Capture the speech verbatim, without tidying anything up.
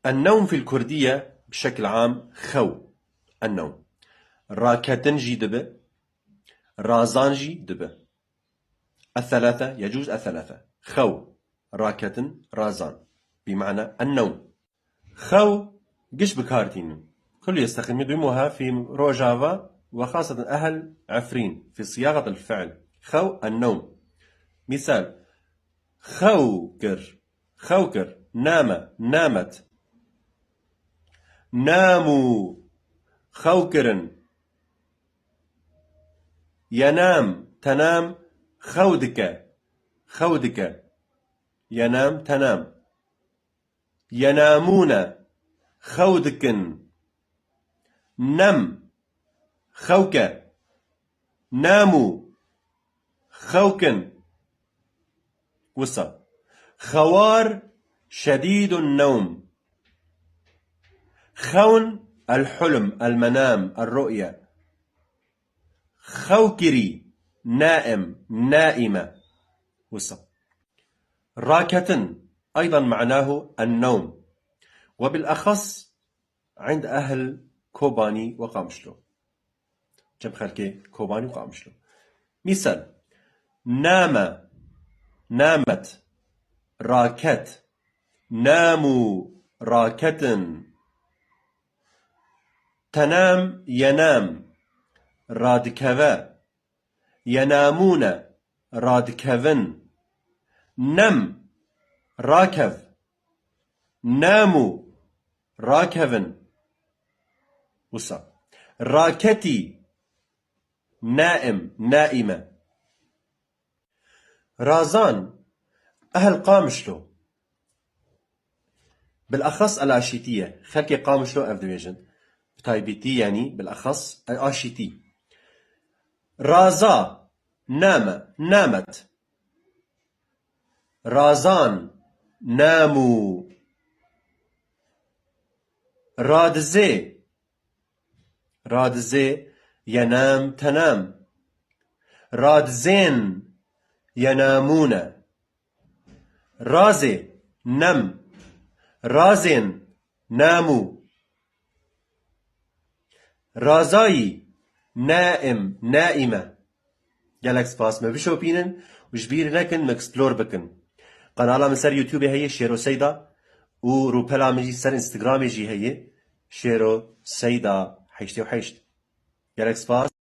النوم في الكردية بشكل عام خو. النوم. Raketin jî dibe. Razan jî dibe. الثلاثة، يجوز الثلاثة. Xew، raketin, razan. بمعنى النوم. Xew giş bi kar tînin. كل يستخدم يدومها في Rojava وخاصة أهل عفرين في صياغة الفعل. Xew، النوم. Misal: Xew kir. Xew kir. Name، نامت. ناموا. Xew kirin. ينام، تنام. Xew dike. Xew dike. ينام، تنام. ينامون. Xew dikin. نم. Xew ke. ناموا. Xew kin. Wisa. Xewar شديد النوم. Xewn الحلم، المنام، الرؤية. Xew kirî نائم، نائمة. Wisa. Raketin أيضا معناه النوم، وبالأخص عند أهل Kobanî û Qamişlo. Cem xelkê Kobanî û Qamişlo. Misal: Name، نامت. Raket. ناموا، raketin. تنام، ينام. Radikeve. ينامون، radikevin. نم، rakev. ناموا، rakevin. Wisa. Raketî نائم، نائمة. Razan، أهل Qamişlo. بالأخص الآشيتية، xelkê Qamişlo ev dibêjin. Bi taybetî, yanî بالأخص الآشيتي. Raza، نام، نامت. Razan، ناموا. Radizê، radizê ينام، تنام. Radizên ينامون. Razê، نم. Razên، ناموا. Razayî، نائم، نائمة. Gelek spas, me bişopînin û ji bîr nekin, me explore bikin. Qenala min ser YouTubeê heye, Şêro Seyda, û rûpela min jî ser Instagramê jî heye, Şêro Seyda heştê û heşt. Gelek spas.